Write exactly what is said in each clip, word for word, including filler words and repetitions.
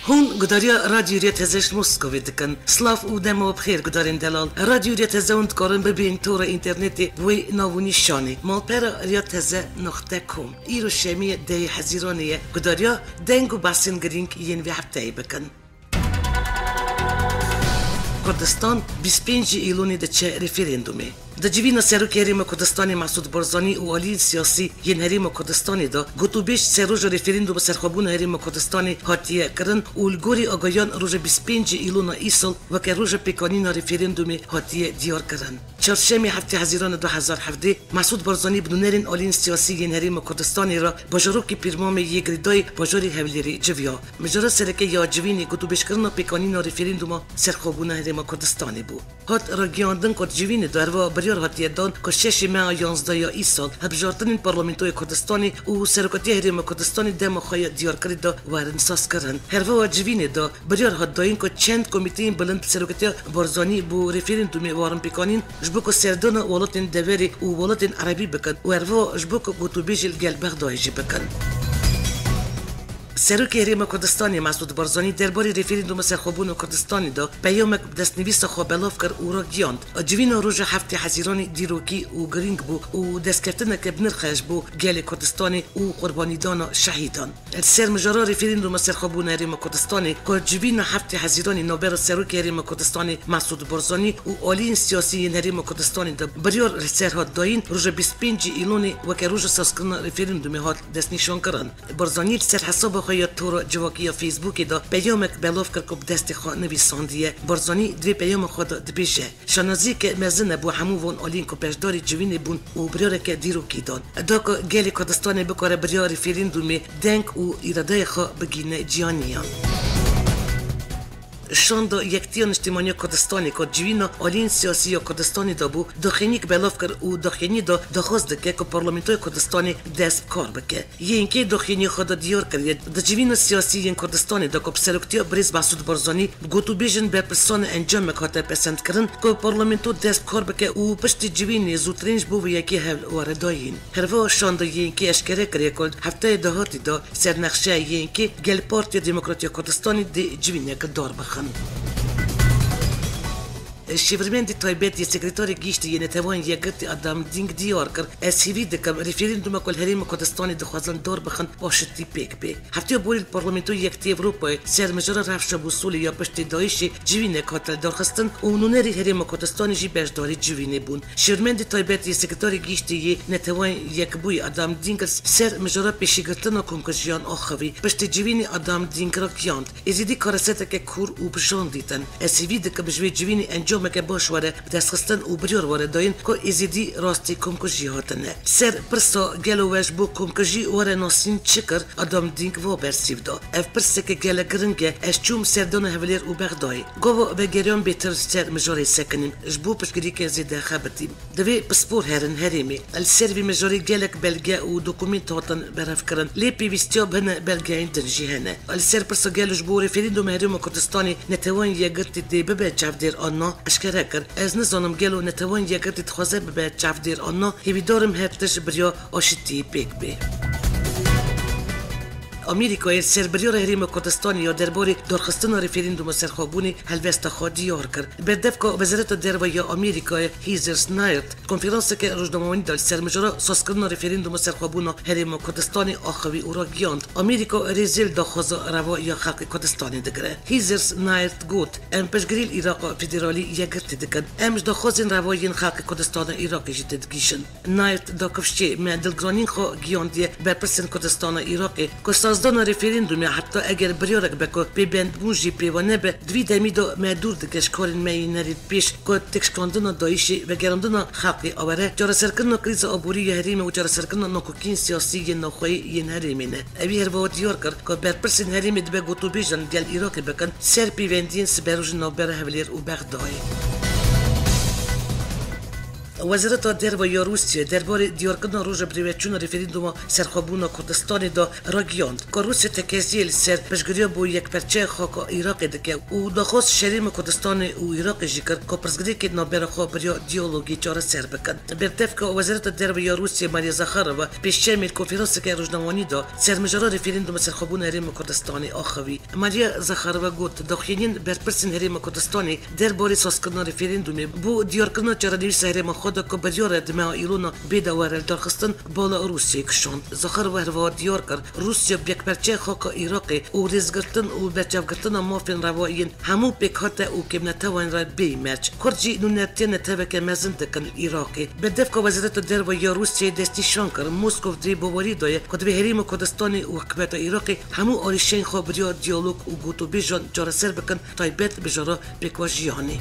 Hûn gudariya Radyo Rêya Teze ji Moskovê dikin. Silav û dema we bi xêr, gudarên delal. Radyo Rêya Teze hûn dikarin bibînin tora înternetê wê nav û nîşanê malpera rêya teze noqte com. Îro şemiyê dehê Hezîranê ye. Gudariya deng û behsên girîng yên vê hefteyê bikin. Kurdistan, bîst pêncî Îlonê diçe referandumê. Di civîna Serokê Herêma Kurdistanê Mesûd Barzanî û aliyên siyasî yên Herêma Kurdistanê de gotûbêj ser roja referanduma serxwebûna Herêma Kurdistanê hatiye kirin û li gorî agahiyan roja bîst pêncî Îlona îsal weke roja pêkanîna referandumê hatiye diyarkirin. Çarşemê heftê Hezîrana du hezar hevdeh, Mesûd Barzanî bi nûnerên aliyên siyasî yên Herêma Kurdistanê re bajarokê Pîrmamê yê girêdayî bajarê Hewlêrê civiya. Mijara sereke ya civînê gotûbêjkirina pêkanîna referanduma serxwebûna Herêma Kurdistanê bû. Hat ragihandin ku di civînê de herva biryar hatiye dan ku şeşê meha yanzdeh ya îsal hilbijartinên Parlamentoya Kurdistanê û Serokatiya Herêma Kurdistanê dema xwe ya diyarkirî de werin sazkirin. Herva civînê de biryar hat dayîn ku çend komîteyên bilind bi serokatiya Barzanî bo referandumê werin pêkanîn, ji bo ku serdana welatên deverê û welatên erebî bikin û herva ji bo ku gotûbêjê li gel Bexdayê jî bikin. Serokê Herêma Kurdistanê Mesûd Barzanî derbarê referanduma serxwebûna Kurdistanê de peyamek bi destnivîsa xwe belav kir û ragihand, civîna roja heftê Hezîranê dîrokî û girîng bû û destkeftineke binirxe ji bo gelê Kurdistanê û qurbanîdana şehîdan. Li ser mijara referanduma serxwebûna Herêma Kurdistanê ku civîna heftê Hezîranê navbera Serokê Herêma Kurdistanê Mesûd Barzanî û aliyên siyasî yên Herêma Kurdistanê de biryar li ser hat dayîn, roja bîst pêncî Îlonê weke roja sazkirina referandumê hat destnîşankirin. Barzanî li ser hesaba xwe ya tora civakî ya Facebookê de peyamek belav kir ku bi destê xwe nivîsandiye. Barzanî di vê peyama xwe de dibêje, Şanaziyeke mezin e bo hemû van aliyên ku beşdarî civînê bûn û biryareke dîrokî dan. Da ku gelê Kurdistanê bikare biryara referandumê deng û îradeyê xwe bigihîne cihaniyan. Şanda Yektiya Niştimaniya Kurdistanê ku civîna aliyên siyasî ya Kurdistanê de bû, daxuyaniyek belav kir û daxuyaniyê de daxwaz dike ku Parlamentoya Kurdistanê dest bi kar bike. YNK'ê daxuyaniyê xwe de diyar kiriye, di civîna siyasî yên Kurdistanê de ku bi seroktiya birêz Mesûd Barzanî bi gotûbêjên berpirsan e encamek hate pesendkirin ku parlamento dest bi kar bike û piştî civînê zûtirîn ji bo vê yekê hewl were dayîn. Herwiha şanda YNK'ê eşkere kiriye ku hefteyê dahatî de sernexşeya YNK'ê gel Partiya Demokrat ya Kurdistanê dê civînek dar bixin. Şêwirmendê taybet yê Sekreterê Giştî yê Neteweyên Yekgirtî Adam Dîng diyar kir, Ez hêvî dikim, referanduma ku li Herêma Kurdistanê dixwazin dar bixin, aşitî pêk bê. Hefteya borî li Parlamentoya Yekitî Ewropayê ser mijara rewşa bo solê ya piştî dayîşê civînek hate lidarxistin û nûnerî Herêma Kurdistanê jî beşdarî civînê bûn. Şêwirmendê taybet yê Sekreterê Giştî yê Neteweyên Yekbûyî Adam Dîng li ser mijara pêşîgirtina komkujiyan axivî. Piştî civînê Adam Dîng ragihand, Êzidî kareseteke kûr û bi jan dîtin. Ez hêvî dikim ji vê civînê encameke baş were bidestxistin û biryar were dayîn ku Êzidî rastî komkujî hatine. Ser pirsa gelo we ji bo komkujî were nasîn çi kir, Adam Dîng va bersîv da, Ev pirseke gelek giring e, ez çûm serdana Hewlêr û Bexdayê. Gava vegeriyan bêtir ser mijarê sekinîm, ji bo piştgirîkê zêde xebitîm. Divê pispor herin herêmê. Li ser vî mijarê gelek belge û dokumênt hatin berhevkirin, lê pêwîstiya bi hin belgeyên din jî hene. Li ser pirsa gelo ji bo referanduma Herêma Kurdistanê Neteweyên Yekgirtî dê bibe çavdêr an na, eşkere kir, Ez nizanim gelo Neteweyên Yekgirtî dixwaze bibe çavdêr an na, hêvîdar im her tişt bi riya aşitiyê pêk bê. Amerîkayê li ser biryara Herêma Kurdistanê ya derbarê darxistina referanduma serxwebûnê helwesta xwe diyar kir. Berdevka Wezareta Derve ya Amerîkayê Heather Nauert konferanseke rojnamewanî da li ser mijara sazkirina referanduma serxwebûna Herêma Kurdistanê axivî û ragihand, Amerîka rêzê li daxwaza reva ya xelkê Kurdistanê digire. Heather Nauert got, Em piştgirî li Îraqa federalî yekgirtî dikin. Em ji daxwazên reva yên xelkê Kurdistana Iraqê jî tedigihîjin. Nauert da kifşê, Me dilgiranîn xwe giyandiye berpirsên Kurdistana Iraqê ku sazdana referandumê, heta eger biryarek be ku pêbendbûn jî pê ve nebe, di vî demî de me dûr dike ji karên me yên herî pêş ku têkşikandina dayîşê, vegerandina xelkê awere, çareserkirina krîza aborî ya herêmê û çareserkirina nakokiyên siyasî yên navxweyî yên herêmê ne. Ewî her wiha diyar kir ku berpirsên herêmê dibe gotûbêjan li gel Iraqê bikin ser pêvendiyên siberojî navbera Hewlêr û Bexdayê. Wezareta Derve ya Rûsyayê derbarê diyarkirina roja birêveçûna referandûma serxwebûna Kurdistanê de ragihand, ku Rûsya tekeziyê li ser piştgiriya bo yekperçeya xaka Iraqê dike û daxwaz ji Herêma Kurdistanê û Iraqê jî kir, ku pirsgirêkên navbera xwe bi riya diyalogê çareser bikin. Berdevka Wezareta Derve ya Rûsyayê Maria Zakharova pêşemê li konferanseke rojnamevanî de ser mijara referandûma serxwebûna Herêma Kurdistanê axivî. Maria Zakharova got, daxuyaniyên berpirsên Herêma Kurdistanê derbarê sazkirina referandûmê bo diyarkirina çarenivîsa herêma xwe de ku biryar e di meha Îlona bêde wereldarxistin, bala Rûsyayê kişand. Zakharova herwiha diyar kir, Rûsya bi yekperçeya xaka Iraqê û rêzgirtin û berçavgirtina mafên reva yên hemû pêkhate û kêmnetewan re bêyî merc. Kurd jî nûnertiya neteweke mezin dikin li Iraqê. Berdevka Wezareta Derve ya Rûsyayê destnîşan kir, Moskow di vê bawerî de ye ku divê Herêma Kurdistanê û hikûmeta Iraqê hemû arîşeyên xwe bi riya diyalog û gotûbêjan çareser bikin, taybet mijara pêkvejiyanê.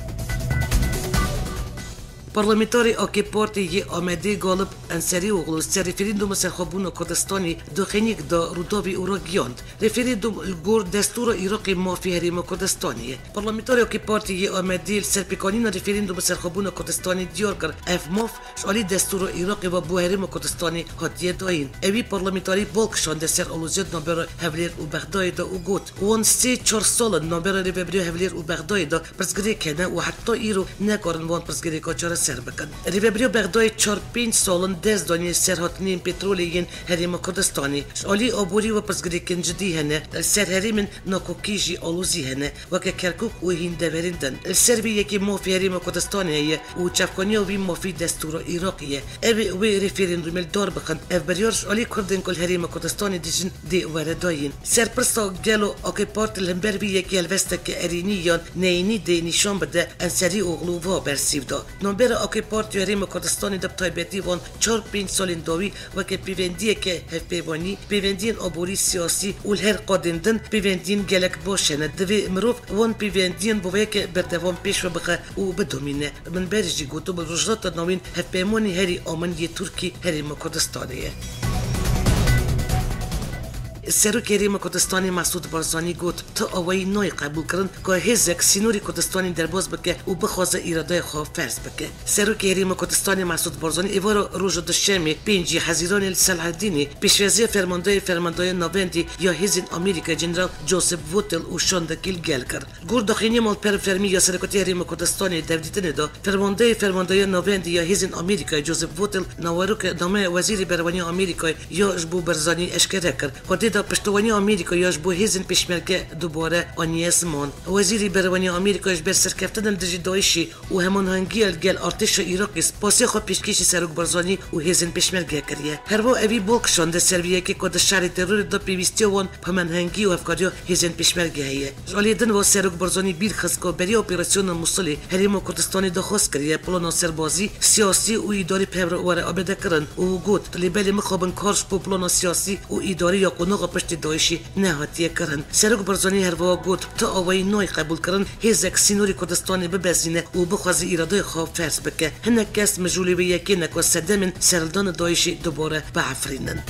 Parlamenterê A K Partê yê Amedê Galip Enserioglu li ser referandûma serxwebûna Kurdistanê daxuyaniyek da Rûdawê û ragihand, referandûm li gor destûra Iraqê mafê Herêma Kurdistanê ye. Parlamenterê A K Partê yê Amedê li ser pêkanîna referandûma serxwebûna Kurdistanê diyar kir, ev maf ji alî destûra Iraqê ve bo Herêma Kurdistanê hatiye dayîn. Ewî parlamenterî bal kişande ser aloziya di navbera Hewlêr û Bexdayê de û got, wan sê çar sal in navbera rêvebiriya Hewlêr û Bexdayê de pirsgirêk hene û heta îro nekarin wan pirsgirêka çareser bikin. Rêvebiriya Bexdayê çar pênc sal in dest daniye ser hatinên petrolê yên Herêma Kurdistanê. Ji alî aborî ve pirsgirêkên cidî hene, li ser herêmên nakokî jî alozî hene. Weke Kerkûk û hîn deverên din. Li ser vê yekê mafê Herêma Kurdistanê heye û çavkaniya wî mafî destûra Iraqê ye. Ew ê wê referandûmê li dar bixin. Ev biryar ji alî Kurdên ku li Herêma Kurdistanê dijin dê were dayîn. Serpirsa gelo A K Partî li hember vê yekê helwesteke erênî yan neyînî dê nîşan bide, Enserioglu va bersîv da. Navbera A K Partî ya Herêma Kurdistanê de bi taybetî van çar pênc salên dawî weke pêvendiyeke hevpeyvanî, pêvendiyên aborî, siyasî û li her qadên din pêvendiyên gelek baş hene. Divê mirov wan pêvendiyên bi vê yekê berdewam pêş ve bixe û bidomîne. Min berî jî gotibû, Rojhilata Navîn hevpeymanê herî amin yê Tirkî Herêma Kurdistanê ye. Serokê Herêma Kurdistanê Mesûd Barzanî got, ti awayî nayê qebûlkirin ku hêzek sînorê Kurdistanê derbas bike û bixwaze îradeyê xwe ferz bike. Serokê Herêma Kurdistanê Mesûd Barzanî êvara roja Duşemê pêncî Hezîranê li Selaheddînê pêşwaziya fermandeyê Fermandeyê Navendî ya Hêzên Amerîkayê General Joseph Votel û şandekî li gel kir. Gor daxuyaniya malper fermî ya Serokatiya Herêma Kurdistanê di hevdîtinê de, fermandeyê Fermandeyê Navendî ya Hêzên Amerîkayê Joseph Votel naweroke nameya Wezîrê Berevanî ya Amerîkayê ya ji bo Barzanî eşkere kir, ku tê de piştevaniya Amerîkayê ya ji bo hêzên pêşmerge dubare aniye ziman. Wezîrê Berevanî ya Amerîkayê ji ber serkeftinên dijî DAIŞê û hemanhengiya li gel artêşa Iraqê spasiya xwe pêşkêşî Serok Barzanî û hêzên pêşmerge kiriye. Herwiha êvî bal kişande ser vê yekê ku di şerê terorê de pêwîstiya wan bi hemanhengî û hevkariya hêzên pêşmerge heye. Ji aliyê din ve Serok Barzanî bîr xist ku beriya operasyona Mûsilê Herêma Kurdistanê daxwaz kiriye plana serbazî, siyasî û îdarî bi hev re were amadekirin û got, Lê belê mixabin kar ji bo plana siyasî û îdarî ya qonaxa piştî DAIŞê nehatiye kirin. Serok Barzanî herwiha got, ti awayî nayê qebûlkirin hêzek sînorê Kurdistanê bibezîne û bixwaze îradeyê xwe ferz bike. Hinek kes mijûlê vê yekê ne ku sedemên serhildanê DAIŞê dubare biafirînin.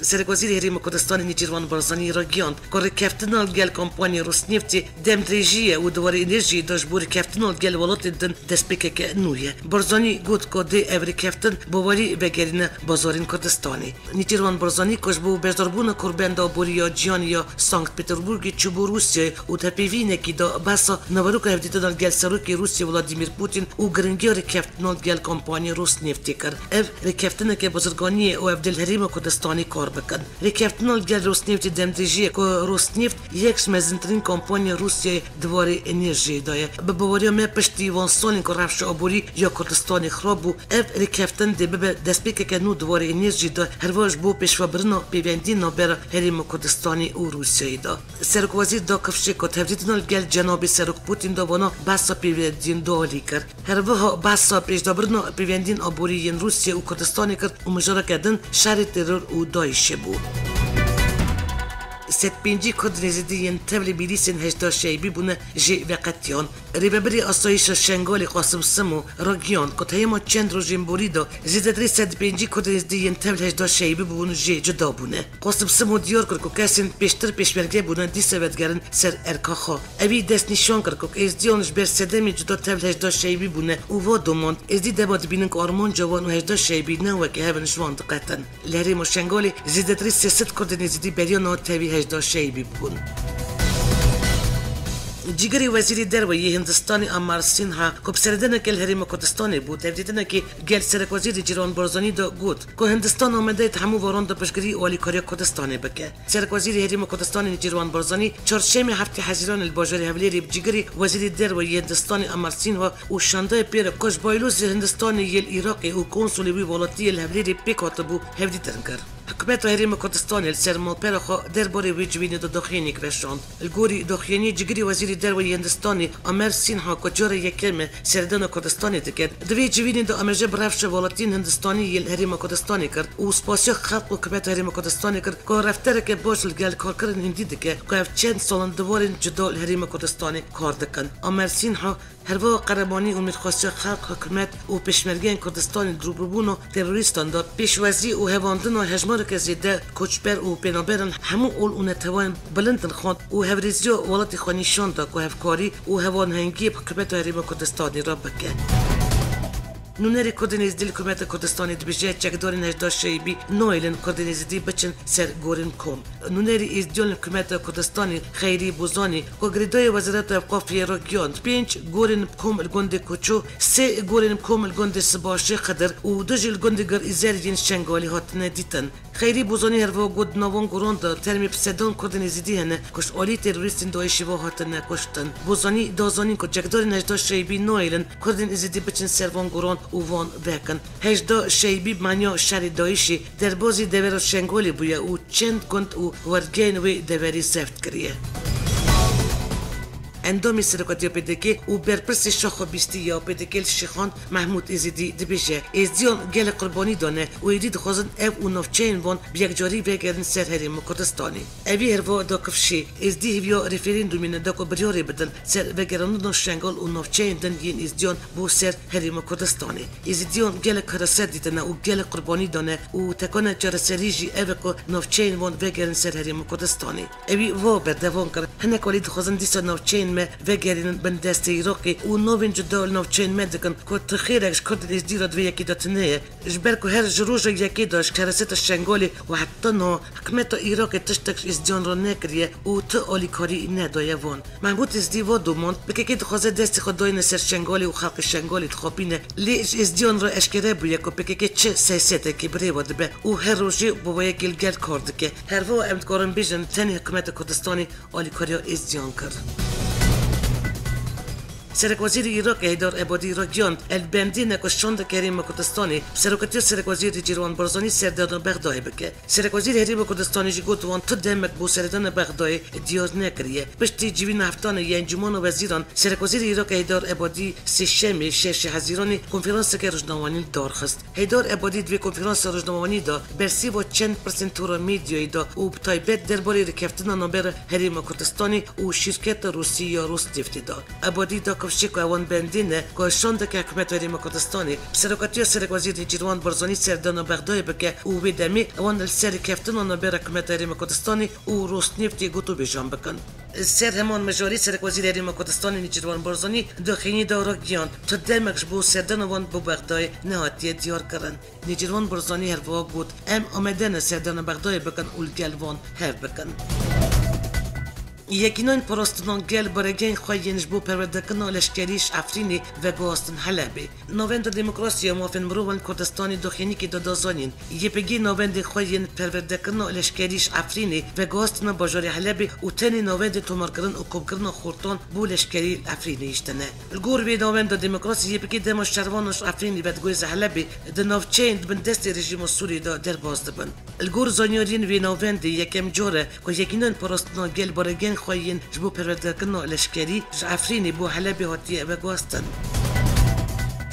Serokwezîrê Herêma Kurdistanê Nêçîrvan Barzanî ragihand ku rêkeftina li gel kompanyê Rosnêftê demdirêjî ye û di warê enerjiyê de ji bo rêkeftina li gel welatên din destpêkeke nû ye. Barzanî got ku dê ev rêkeftin bi werî vegerîne bazarên Kurdistanê. Nêçîrvan Barzanî ku ji bo beşdarbûna Korbenda Aborî ya Cîhanê ya Sankt Peterburgê çûbû Rûsyayê û di hevpeyvînekî de behsa naveroka hevdîtina li gel Serokê Rûsyayê Vladimir Putin û giringiya rêkeftina li gel kompanyê Rosnêftê kir. Ev rêkeftineke bazirganî ye û ev dê li Herêma Kurdistanê kar bikin. Rêkeftina li gel Rosnêftê demdirêjî ye ku Rosnêft yek ji mezintirîn kompanyên Rûsyayê di warê enerjiyê de ye. Bi baweriya me piştî van salên ku rewşa aborî ya Kurdistanê xirab bû, ev rêkeftin dê bibe destpêkeke nû di warê enerjiyê de, herwiha ji bo pêşvebirina pêvendiyên navbera Herêma Kurdistanê û Rûsyayê de. Serokwezîr da kifşê ku di hevdîtina li gel Cenabê Serok Putin de vana behsa pêvendiyên dualî kir. Herwiha behsa pêşdabirina pêvendiyên aborî yên Rûsya û Kurdistanê kir û mijareke din şerê teror û DAIŞê bû. Sed pêncî Kurdên Êzidî yên tevlî mîlîsên heşda Şeibî bûne jê veqetiyan. Rêvebirê Asayîşa Şengalê Qasim Simo ragihand ku di heyama çend rojên borî de zêdetirî sed pêncî Kurdên Êzidî yên tevlî heşda Şeibî bûbûn jê cuda bûne. Qasim Simo diyar kir ku kesên pêştir pêşmerge bûne dîsa vedigerin ser erka xwe. Evî destnîşan kir ku Êzdiyan ji ber sedemê cuda tevlî heşda Şeibî bûne û va domand, Êzdî dema dibînin ku armanca wan û heşda Şeibî ne weke hev in ji wan diqetin. Li herêma Şengalê zêdetirî sê sed Kurdên Êzidî beriya niha tevî heşda Şeibî bûbûn. Cîgirê Wezîrê Derve yê Hindistanê Amar Sinha ku bi seredeneke li Herêma Kurdistanê bû, tevdîtinekê gel Serekwezîr Nêçîrvan Barzanî de got ku Hindistan amade ye di hemû waran de piştgirî û alîkariya Kurdistanê bike. Serekwezîrê Herêma Kurdistanê Nêçîrvan Barzanî çarşemê heftê Hezîranê li bajarê Hewlêrê bi cîgirê Wezîrê Derve yê Hindistanê Amar Sinha û şandeyê pê re ku ji baylozê Hindistanê yê li Iraqê û konsulê wî welatiyê li Hewlêrê pêk hatibû hevdîtin kir. Hikûmeta Herêma Kurdistanê li ser malpera xwe derbarê wê civînê de daxuyaniyek veşand. Li gorî daxuyaniyê cîgirê Wezîrê Derve yê Hindistanê Amer Sinha ku cara yekem e seredana Kurdistanê dike, di vê civînê de amêje bi rewşa welatiyên Hindistanî yên li Herêma Kurdistanê kir û spasiya xelk û hikûmeta Herêma Kurdistanê kir ku reftereke baş li gel karkirin hindî dike ku ev çend sal in di warên cuda li Herêma Kurdistanê kar dikin. Amer Sinha Herwiha qeremanî û mêrxasiya xelk, hikûmet û pêşmergeyên Kurdistanê di rûbirûbûna terorîstan de pêşwazî û hevandina hejmareke zêde koçber û pênaberan hemû ol û neteweyên bilind in xwend û hevrêziya welatê xwe nîşan da ku hevkarî û hevanhengiyê bi hikûmeta Herêma Kurdistanê re bike. Nûnerê Kurdên Êzidî li hikûmeta Kurdistanê dibêje, çekdarên hejdeh Şeibî nayêlin Kurdên Êzidî biçin ser gorên kom. Nûnerê Êzdiyan li hikûmeta Kurdistanê Xeyrî Bozanî ku girêdayê Wezareta Ewqafê ye ragihand, pênc gorên bi kom li gundê Koço, sê gorên bi kom li gundê Sibaşê Xidir û du jî li gundê Gir Îzer yên Şengalê hatine dîtin. Xeyrî Bozanî herwiha got, di nav van goran de termê bi sedan Kurdên Êzidî hene ku ji alî terorîstên DAIŞê ve hatine kuştin. Bozanî da zanîn ku çekdarên hejdeh Şeibî nayêlin Kurdên Êzidî biçin ser van goran û van vekin. Hejdeh Şeibî bi maniya şerê DAIŞê derbazî devera Şengalê bûye û çend gund û wergeyên wê deverê zeft kiriye. Endamê Serokatiya P D K û berpirsê şaxa bîstî ya P D K li Şêxan Mehmûd Êzidî dibêje, Êzdiyan gelek qurbanî dane û êdî dixwazin ev û navçeyên wan bi yekcarî vegerin ser Herêma Kurdistanê. Evî herwiha da kifşê, Êzdî hêviya referandûmê ne da ku biryarê bidin ser vegerandina Şengal û navçeyên din yên Êzdiyan bo ser Herêma Kurdistanê. Êzidiyan gelek karese dîtine û gelek qurbanî dane û tekane çareserî jî ev e ku navçeyên wan vegerin ser Herêma Kurdistanê. Ewî va berdewam kir, hinek alî dixwazin dîsa navçeyên me vegerînin bin destê Iraqê û navên cuda li navçeyên me dikin ku tu xêrek ji Kurdên Êzdî re di vê yekê de tune ye. Ji ber ku her ji roja yekê de ji kereseta Şengalê û heta niha hikûmeta Iraqê tiştek ji Êzdiyan re nekiriye û tu alîkarî nedaye wan. Mehmûd Êzdî va domand, P K K dixwaze destê xwe dayne ser Şengalê û xelkê Şengalê dixapîne, lê ji Êzdiyan re eşkere bûye ku P K K çi siyasetekê bi rê ve dibe û her rojê bi wê yekê li gel kar dike. Herwiha em dikarin bêjin, tenê hikûmeta Kurdistanê alîkariya Êzdiyan kir. Serekwezîrê Iraqê Heydar Ebadî ragihand, ev bendî ne ku şandeke Herêma Kurdistanê bi serokatiya Serekwezîr Nêçîrvan Barzanî serdana Bexdayê bike. Serekwezîrê Herêma Kurdistanê jî got, wan tu demek bo seredana Bexdayê diyar nekiriye. Piştî civîna heftanê ya Encûmena Wezîran, Serekwezîrê Iraqê Heydar Ebadî sêşemê şeşê Hezîranê konferanseke rojnamevanî li dar xist. Heydar Ebadî di vê konferansa rojnamevanî de bersiva çend pirsên tora medyayê da û bi taybet derbarê rêkeftina navbera Herêma Kurdistanê û şîrketa Rûsî ya Rosnêftê da. Ebadî da kifşê ku ewan bendê ne ku şandeke hikûmeta Herêma Kurdistanê bi serokatiya Serekwezîr Nêçîrvan Barzanî serdana Bexdayê bike û wê demê ewan li ser rêkeftina navbera hikûmeta Herêma Kurdistanê û Rosnêftê gotûbêjan bikin. Ser heman mijarî Serekwezîrê Herêma Kurdistanê Nêçîrvan Barzanî di daxuyaniyê de ragihand, tu demek ji bo serdana wan bo Bexdayê nehatiye diyarkirin. Nêçîrvan Barzanî herwiha got, em amade ne serdana Bexdayê bikin û li gel wan hev bikin. Yekîneyên Parastina Gel baregehên xwe yên ji bo perwerdekirina leşkerî ji Efrînê veguhastin Helebê. Navenda Demokrasî ya Mafên Mirovan li Kurdistanê daxuyaniyekê de da zanîn, Y P G navendên xwe yên perwerdekirina leşkerî ji Efrînê veguhastine bajarê Helebê û tenê navendên tomarkirin û komkirina xortan bo leşkerî li Efrînê hiştine. Li gor vê navenda Demokrasî, Y P G dema şervanan ji Efrînê vedigurîze Helebê, di navçeyên di bin destê rejîma Sûriyê de derbas dibin. Li gor zanyariyên vê navendê yekem car e ku Yekîneyên Parastina Gel baregehên xwe yên ji bo perwerdekirina leşkerî ji Efrînê bo Helebê hatiye veguhastin.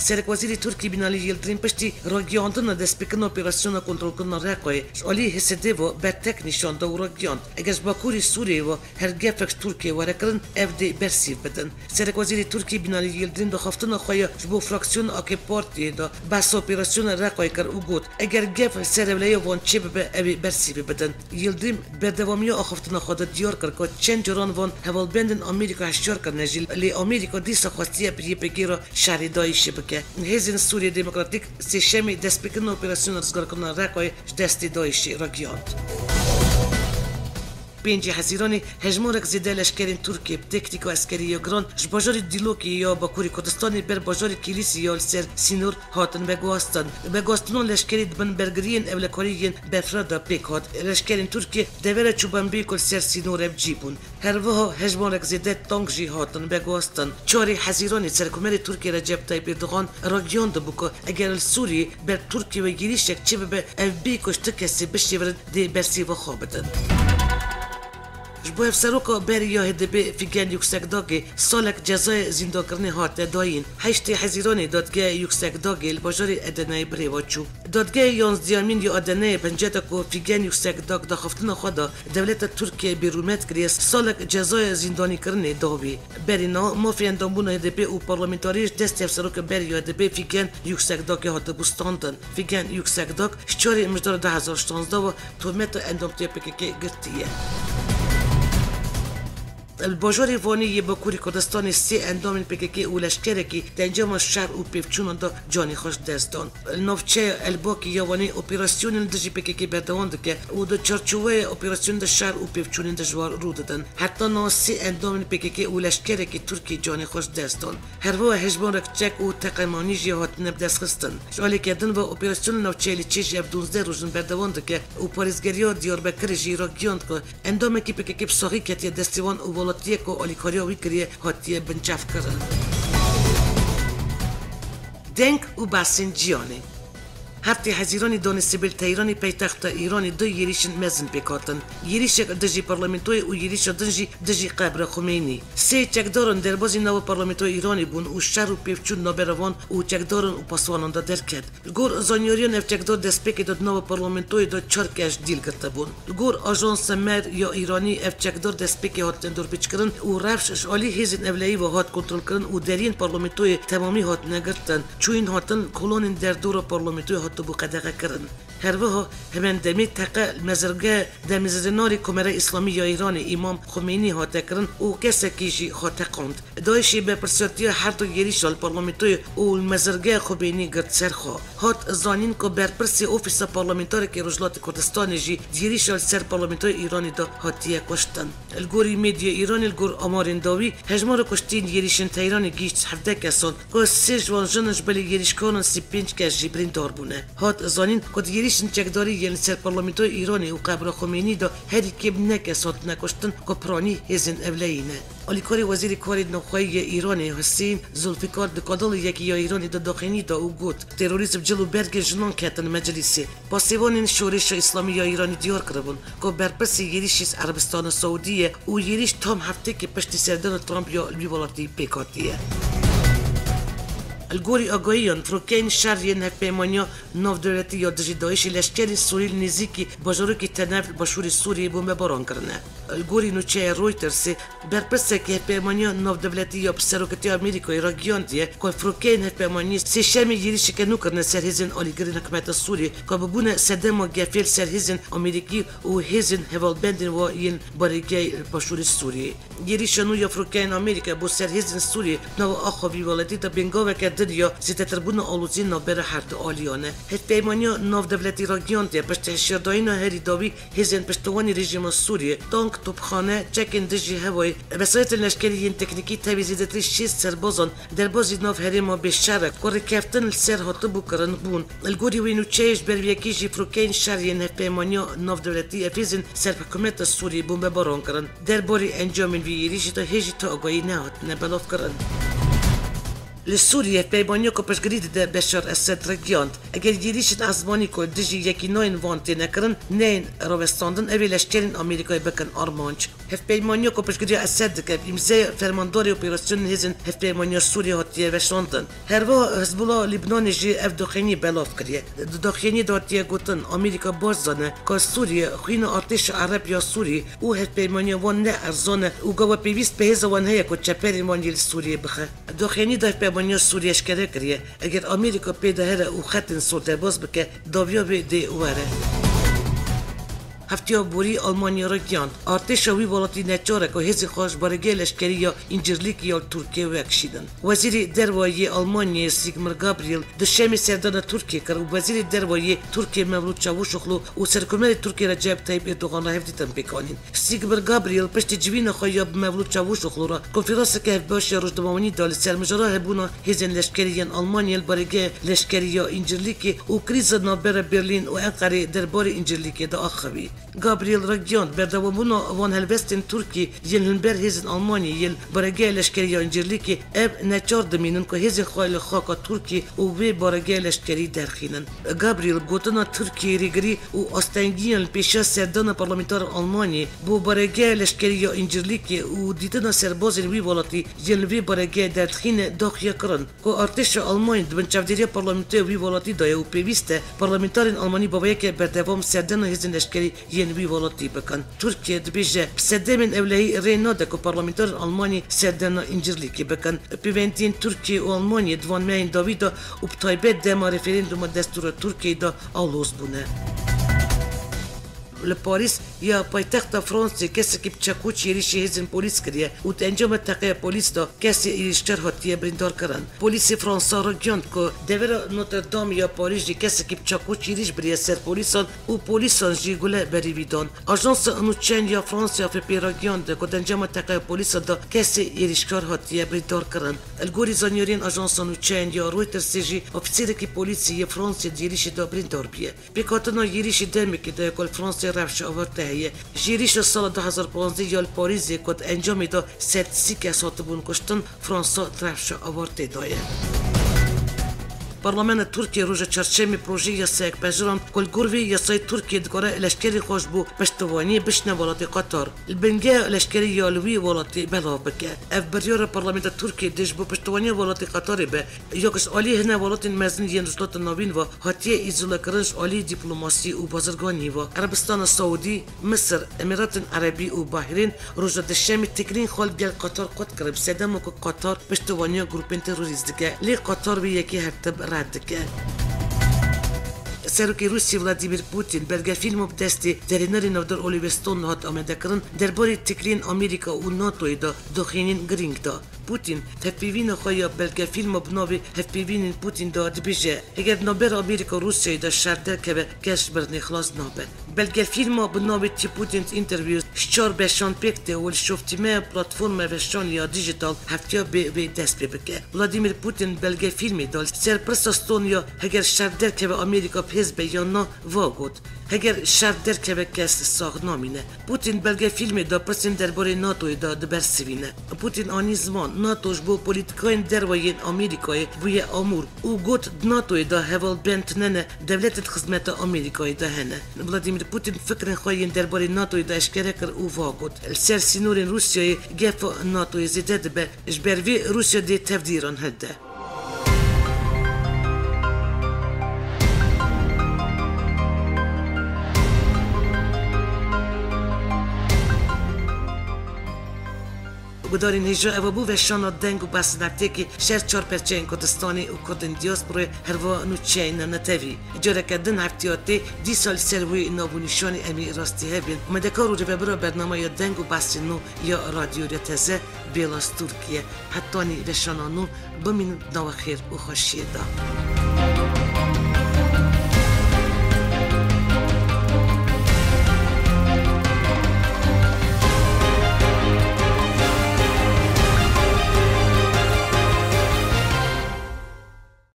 Serekwezîrê Tirkiyê Binalî Yildirim piştî ragihiyandina destpêkirina operasyona kontrolkirina Reqayê ji alî H S D ve bertek nîşan da û ragihiyand, eger ji Bakurê Sûriyeyê ve her gefek ji Tirkiyeyê were kirin, ev dê bersîv bidin. Serekwezîrê Tirkiyê Binalî Yildirim di axaftina xwe ya ji bo fraksiyona A K Partiyê de behsa operasyona Reqayê kir û got, eger gef li ser ewleya van çêbibe, ew ê bersîvê bidin. Yildirim berdewamiya axaftina xwe de diyar kir ku çend caran van hevalbendên Amerîka hişyar kirine jî, lê Amerîka dîsa xwestiye bi Y P G re şerê DAIŞê bike. Hêzên Sûriyê Demokratîk Sêşemê destpêkirina operasyona rizgarkirina Reqayê ji destê DAIŞê ragihand. Pêncî Hezîranê hejmarek zêde leşkerên Tirkiyê bi teknîka eskerî ya giran ji bajarê Dîlokê ya Bakurê Kurdistanê ber bajarê Kîlîsê ya li ser sînor hatin veguhastin. Veguhastina leşkerî di bin bergiriyên ewlekarî yên berfireh de pêk hat. Leşkerên Tirkiyê devera Çûbanbî ku li ser sînor ev cî bûn. Her wiha hejmarek zêde tank jî hatin veguhastin. Çarê Hezîranê Serokkomarê Tirkiyê Recep Tayyip Erdogan ragihandibû ku eger li Sûriyê ber Tirkiyê ve yêrîşek çêbibe, ev bê ku ji ti kesê bişêvirin dê bersîva xwe bidin. Ji bo hevseroka berî ya H D P Fîgen Yuksekdagê salek cezaya zîndankirinê hate dayîn. Heştê Hezîranê Dadgeha Yuksekdagê li bajarê Edeneyê birêva çû. Dadgehê yanzdiyamîn ya Edeneyê penceta ku Fîgen Yuksekdag daxaftina xwe da dewleta Tirkiyeyê bêrûmet kiriye, salek cezaya zîndanîkirinê da wî. Berî niha mafê endambûna H D P û parlamentariyê ji destê hevseroka berî ya H D P Fîgen Yuksekdagê hatibû standin. Fîgen Yuksekdag ji çarê Mijdara du hezar şanzdeh ve Tometa endamtiya P K K girtiye. Li bajarê Wanê yê Bakurê Kurdistanê sê endamên P K K û leşkerekî di encama şer û pêvçûnan de canê xwe ji dest dan. Li navçeya Elbakê ya Wanê operasyonên li dijî P K K berdewam dike û di çarçoveya operasyonên de şer û pêvçûnên dijwar rû didin. Heta niha sê endamên P K K û leşkerekî Tirkî canê xwe ji dest dan. Her wiha hejmarek çek û teqemanî jî hatine bidestxistin. Ji alîkê din ve operasyon li navçeyê Lîçê jî ev duwazdeh roj in berdewam dike û parêzgeriya Diyarbekirê jî ragihand ku endamekî P K K bi saxî ketiye destê wan û welatiyê ku alîkariya wî kiriye hatiye binçavkirin. Deng û behsên cîhanê. Heftê Hezîranê danê sibê li Teyranê paytexta Îranê du yêrîşên mezin pêk hatin. Yêrîşek dijî parlamentoyê û yêrîşa din jî dijî qebra Xumeynî. Sê çekdaran derbazî nava parlamentoya Îranê bûn û şer û pêvçûn navbera wan û çekdaran û paswanan de derket. Li gor zanyariyan ev çekdar destpêkê de di nava parlamentoyê de çar kes ji dîl girtibûn. Li gor ajansa Mer ya Îranî ev çekdar destpêkê hatine dorpêçkirin û rewş ji alî hêzên ewleyî ve hat kontrolkirin û deriyên parlamentoyê temamî hatine girtin. Çûyîn hatin, kolonên derdora parlamentoyê hatibû qedexekirin. Her wiha hemen demê teqe li mezirgeha demizrênarê Komara Îslamî ya Îranê Îmam Xumeynî hate kirin û kesekî jî hate qand. DAIŞê berpirsiyartiya her du yêrîşa li parlamentoyê û li mezirgeha Xumeynî girt ser xwe. Hat zanîn ku berpirsê ofîsa parlamentarekê Rojhilatê Kurdistanê jî di yêrîşa li ser parlamentoya Îranê de hatiye kuştin. Li gorî medya Îranê, li gor amarên dawî, hejmara kuştiyên yêrîşên Teyranê gihîşt hevdeh kesan, ku sê ji wan jin in, ji bilî yêrîşkaran sî pênc kes jî birîndar bûne. Hat zanîn ku di yêrîşên çekdarî yên li ser parlamentoya Îranê û qebra Xumeynî de herî kêm neh kes hatine kuştin ku piranî hêzên ewleyî ne. Alîkarê Wezîrê Karê Navxweyî yê Îranê Husîn Zulfîkar di kanala yekê ya Îranê de daxuyanî da û got, terorîzm cil û bergên jinan ketin meclîsê. Pasêvanên Şoreşa Îslamî ya Îranê diyar kiribûn ku berpirsê yêrîşî Erebistana Siûdî ye û yêrîş tam heftêkê piştî serdana Trump ya li wî welatî pêk hatiye. Li gorî agahiyan, firokeyên şer yên Hevpeymaniya Navdewletî ya dijî DAIŞê leşkerên Sûrî li nêzîkî bajarokê Tenef li başûrê Sûriyê bombebaran kirine. Li gorî nûçeya Reutersê, berpirsekî Hevpeymaniya Navdewletî ya bi serokatiya Amerîkayê ragihandiye ku firokeyên hevpeymaniyê sêşemê yêrîşeke nû kirine ser hêzên alîgirên hikûmeta Sûriyê ku bibûne sedema gefê li ser hêzên Amerîkî û hêzên hevalbendên wa yên baregeha başûrê Sûriyê. Yêrîşa nû ya firokeyên Amerîka bo ser hêzên Sûriyê nava axa vî welatî de bingaveke din ya zêdetir bûna aloziyên navbera her du aliyan e. Hevpeymaniya Navdewletî ragihandiye, piştî hişyardayîna herî dawî hêzên piştewanî rejîma Sûriyê, tank, topxane, çekên dijî hewayê, wesayetên leşkerî yên teknîkî, tevî zêdetirî şêst serbazan derbazî nav herêma bêşer e ku rêkeftin li ser hatibû kirin bûn. Li gorî wê nûçeyê, ji ber vê yekê jî firokeyên şer yên Hevpeymaniya Navdewletî ev hêzên ser hikûmeta Sûriyê bombebaran kirin. Derbarê encamên vî êrîşî de hê jî tu agahî nehatine belavkirin. Li Sûriyê hevpeymaniya ku piştgirî dide Beşar Esed ragihand, eger êrîşên ezmanî ku li dijî yekînayên wan têne kirin, neyên rawestandin, ew ê leşkerên Amerîkayê bikin armanc. Hevpeymaniya ku piştgiriya Esed dike, bi îmzeya fermandarê operasyonên hêzên hevpeymaniya Sûriyê hatiye veşandin. Herwiha Hizbullah Lîbnanê jî ev doxînî belav kiriye. Di doxînî de hatiye gotin, Amerîka baş zane ka Sûriye xwîna artêşa Ereb ya Sûrî û hevpeymaniya wan ne erzan e û gava pêwîst bi hêza wan heye ku çeperên wan yê li Sûriyê bixe. Doxînî de hevpeymaniya Sûrî eşkere kiriye, eger Amerîka pê de here û xetên sor derbas bike, dawiya wê dê were. Heftiya borî Almanya ragihand, artêşa wî welatî neçar e ku hêzên xwe ji baregeya leşkerî ya Încirlîkê ya li Tirkiyê wekişînin. Wezîrê Derve yê Almanyayê Sigmar Gabriel duşemê serdana Tirkiyê kir û Wezîrê Derve yê Tirkiyê Mevlût Çavuşoglu û Serokkomarê Tirkiyê Recep Tayyip Erdogan re hevdîtin pêk anîn. Sigmar Gabriel piştî civîna xwe ya bi Mevlût Çavuşoglu re konferanseke hevbeş ya rojnamevanî da li ser mijara hebûna hêzên leşkerî yên Almanyayê li baregeya leşkerî ya Încirlîkê û krîza navbera Berlîn û Enqerê derbarê Încirlîkê de axivî. Gabriel ragihand, berdewamîna van helwestên Tirkî yên li hember hêzên Almanyayê yên li baregeya leşkerî ya Încirlîkê, ev neçar dimînin ku hêzên xwe li xaka Tirkiyê û vê baregeya leşkerî derxînin. Gabriel gotina Tirkiyê rêgirî û astengiyên li pêşiya serdana parlamentarên Almanyayê bo baregeya leşkerî ya Încirlîkê û dîtina serbazên wî welatî yên li vê baregehê derdixîne daxuya kirin ku artêşa Almanyê di bin çavdêriya parlamentoya wî welatî de ye û pêwîst e parlamentarên Almanî bi vê yekê berdewam serdana hêzên leşkerî yên wî welatî bikin. Tirkiye dibêje, bi sedemên ewlehî rê nade ku parlamentarên Almanî serdana Încirlîkê bikin. Pêwendiyên Tirkiye û Almanyê di van mehên dawî de û bi taybet dema referanduma destûra Tirkiyeyê de aloz bûne. Li Parîs ya paytexta Fransê kesekî bi çekûç êrîşî hêzên polîs kiriye û di encama teqeya polîs de kesê êrîşkar hatiye birîndarkirin. Polîsê Fransa ragihand ku devera Notre Dame ya Parîsê kesekî bi çekûç êrîş biriye ser polîsan û polîsan jî gule berî wî dan. Ajansa Nûçeyên ya Fransê, A F P, ragihand ku di encama teqeya polîsa de kesê êrîşkar hatiye birîndarkirin. Li gorî zanyariyên Ajansa Nûçeyên ya Reutersê jî ofîserekî polîsî yê Fransê di êrîşê de birîndar bûye. Pêkhatina êrîşî demekê de ye ku li Fransê rewşa avartê heye. Ji êrîşa sala du hezar pazdeh ya li Parîzê ku di encamê de sed sî kes hatibûn kuştin, Fransa di rewşa avartê de ye. Parlamentoya Tirkiyê roja çarşemê projeyê yasayek pejirand ku li gor vê yasayê Tirkiye dikare leşkerên xwe ji bo piştevaniyê bişîne welatê Qatar. Li bingeha leşkerî ya li wî welatê belav bike. Ev biryara parlamenta Tirkiyê dê ji bo piştevaniya welatê Qatarê be, ya ku ji alî hine welatên mezin yên Rojhilata Navîn ve hatiye îzolekirin ji alî dîplomasî û bazirganî ve. Erebistana Saûdî, Misir, Emîratên Erebî û Bahreyn roja Duşemê têkiliyên xwe li gel Qatar qut kirin, bi sedema ku Qatar piştevaniya grûpên terorîst dike. Lê Qatar vê yekê her tim red dike. Serokê Rûsiyê Vladimir Putin belgefîlmo bi destê derhênerê navdar Oliver Stone hat amadekirin, derbarê têkiliyên Amerîka û NATOyê de doxînên girîng da. Putin, di hevpeyvîna xwe ya belgefîlma bi navê Hevpeyvînên Putin de dibêje, heger di navbera Amerîka û Rûsyayê de şer derkeve, kes ji mirinê xilas nabe. Belgefîlma bi navê Two Putins Interviews ji çar beşan pêk tê û li şoftîmeya platforma veşan ya dîjîtal heftiya bê wê dest pê bike. Vladimir Putin belgefîlmê de li ser pirsa Stone ya heger şer derkeve Amerîka bi hêz be yan na, va got, heger şer derkeve kes sax namîne. Putin belgefîlmê de pirsên derbarê NATOyê de dibersivîne. Putin anî ziman, NATO ji bo polîtîkayên derve yên Amerîkayê bûye amûr û got, di NATOyê de hevalbên tune ne, dewletên xizmeta Amerîkayê de hene. Vladimir Putin fikrên xwe yên derbarê NATOyê de eşkere kir û va got, li ser sînorên Rûsyayê gefa NATOyê zêde dibe, ji ber vê Rûsya dê tevdî îran hilde. Gudarên hêja, eva bû veşana deng û behsên hefteyekê ji her çar perçeyên Kurdistanê û Kurdên diasporayê, herwiha nûçeyên N T V. Careke din heftiya tê, dîsa li ser wê nav û nîşanê em ê rastî hev bên. Amedekar û rêvebira bernameya Deng û Behsên Nû ya Radyo Rêteze, Bêla Stûrkiye. Hetanî veşana nû, bimînin di nava xêr û xweşiyê de.